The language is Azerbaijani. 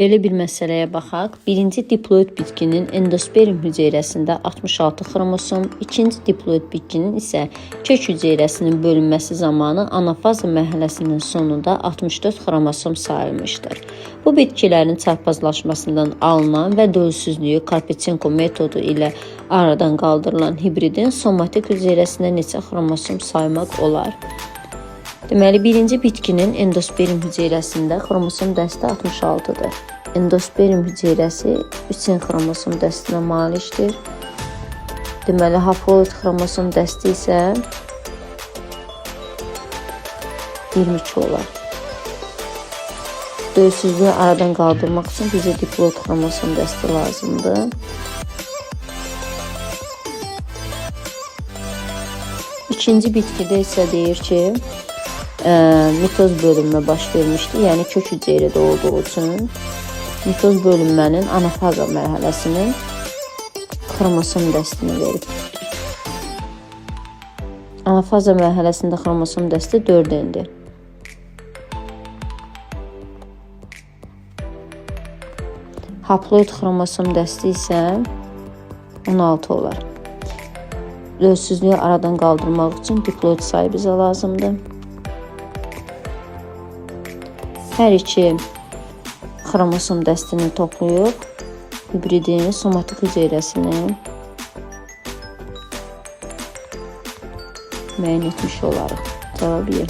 Belə bir məsələyə baxaq. Birinci diploid bitkinin endosperm hüceyrəsində 66 xromosom, ikinci diploid bitkinin isə kök hüceyrəsinin bölünməsi zamanı anafaza mərhələsinin sonunda 64 xromosom sayılmışdır. Bu bitkilərin çarpazlaşmasından alınan və dölsüzlüyü Karpechenko metodu ilə aradan qaldırılan hibridin somatik hüceyrəsində neçə xromosom saymaq olar? Deməli, birinci bitkinin endosperm hüceyrəsində xromosom dəsti 66-dır. Endosperm hüceyrəsi 3N xromosom dəstinə malikdir. Deməli, haploid xromosom dəsti isə 22 olar. Dölsüzlüyü aradan qaldırmaq üçün bizə diploid xromosom dəsti lazımdır. İkinci bitkidə isə deyir ki, mitoz bölünmə baş vermişdi. Yəni kök hüceyrədə olduğu üçün mitoz bölünmənin anafaza mərhələsinin xromosom dəstini verib. Anafaza mərhələsində xromosom dəsti 4N-dir. Haploid xromosom dəsti isə 16 olar. Dölsüzlüyü aradan qaldırmaq üçün diploid sayı bizə lazımdır. Hər iki xromosom dəstini toplayıb hibridin somatik hüceyrəsini müəyyən etmiş olarıq. Cavab Y.